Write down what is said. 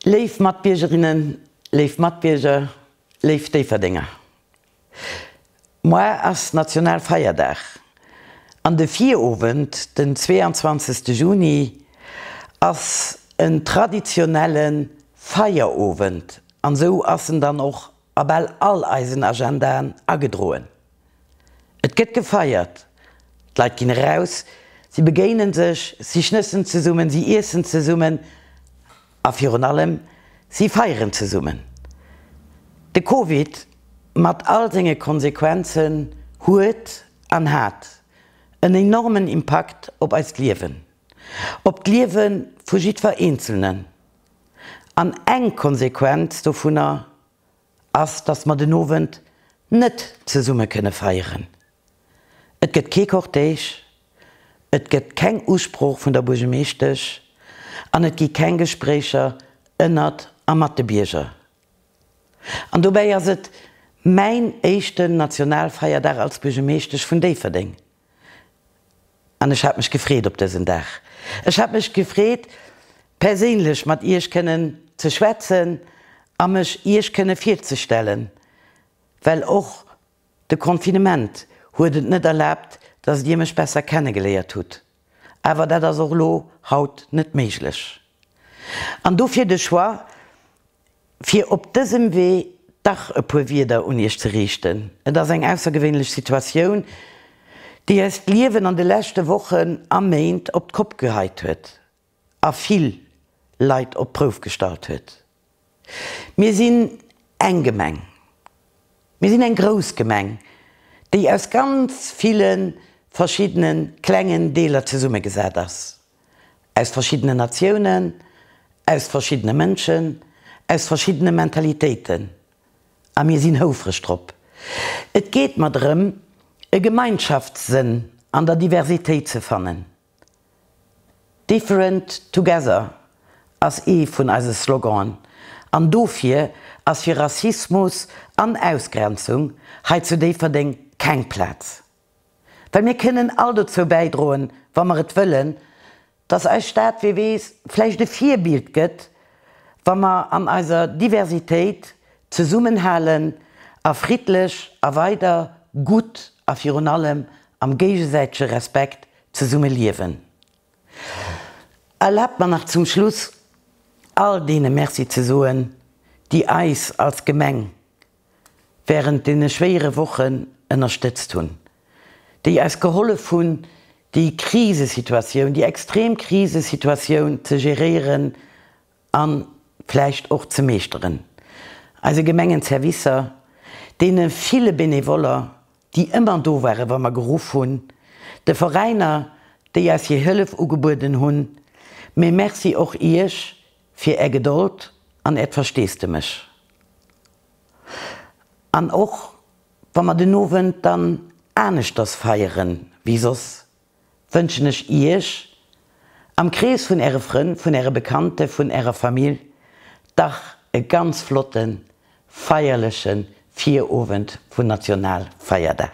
Léif Matbiergerinnen, léif Matbierger, léif Déifferdenger. Moar ass Nationalfeierdag an de Virowend, den 22. Juni, ass en traditionelle Feierowend an esou ass en dann och a bal all eisen Agendaen agedroen. Et gëtt gefeiert, d'Leit ginn eraus, si begéinen sech, si schnëssen zesummen, si iessen zesummen a virun allem, si feieren zesummen. De Covid mat all senge Konsequenzen huet an hat en enormen Impakt op eist Liewen, op d'Liewe vu jiddwer Eenzelnen. An eng Konsequenz dovunner ass, dass mer den Owend net zesumme kënne feieren. Et gëtt kee Cortège, et gëtt keng Usprooch vun der Buergemeeschtesch an et gi keng Gespréicher ënnert a mat de Bierger. An dobäi ass et mäin éischten Nationalfeierdag als Buergemeeschtesch vun Déifferdeng. An ech hat mech gefreet op dësen Dag. Ech hat mech gefreet, perséinlech mat Iech kënnen ze schwätzen a mech Iech kënne virzestellen, well och de Confinement huet et net erlaabt, dass Dir mech besser kennegeléiert hutt. Awer dat ass och elo haut net méiglech. An dofir de Choix, Fir op dësem Wee dach e puer Wierder un Iech ze riichten. Et ass eng aussergewéinlech Situatioun, déi eist Liewen an de leschte Wochen a Méint op d'Kopp geheit huet a vill Leit op d'Prouf gestallt huet. Mir sinn eng Gemeng. Mir sinn eng grouss Gemeng, déi aus ganz ville verschiddene klengen Deeler zesummegesat ass. Aus verschiddenen Natiounen, aus verschiddene Mënschen, aus verschiddene Mentalitéiten. A mir sinn houfreg drop. Et geet mer drëm, e Gemeinschaftssënn an der Diversitéit ze fannen. Different together ass ee vun eise Sloganen an dofir ass fir Rassismus an Ausgrenzung hei zu Déifferdeng keng Plaz. Well mir kënnen all dozou bäidroen, wa mer et wëllen, dass eis Stad, wie weess, vläicht e Virbild gëtt, wa mer an eiser Diversitéit zesummenhalen a friddlech a weider gutt a virun allem am géigesäitege Respekt zesumme liewen. Erlaabt mer nach zum Schluss, all deene Merci ze soen, déi eis als Gemeng während deene schwéiere Wochen ënnerstëtzt hunn, déi eis gehollef hunn, déi Krisesituatioun, déi extrem Krisesituatioun ze geréieren a vläicht och ze meeschteren. Eise Gemengenservicer, deene ville Benevoller, déi ëmmer do ware wa mer geruff hunn, de Veräiner, déi eis hir Hëllef ugebueden hunn, mee Merci och Iech fir Är Gedold an Äert Versteesdemech. An och wa mer den Owend dann aneschters feieren wéi soss, wënschen ech Iech, am Krees vun Äre Frënn, vun Äre Bekannte, vun Ärer Famill, dach e ganz flotte feierleche Virowend vun Nationalfeierdag.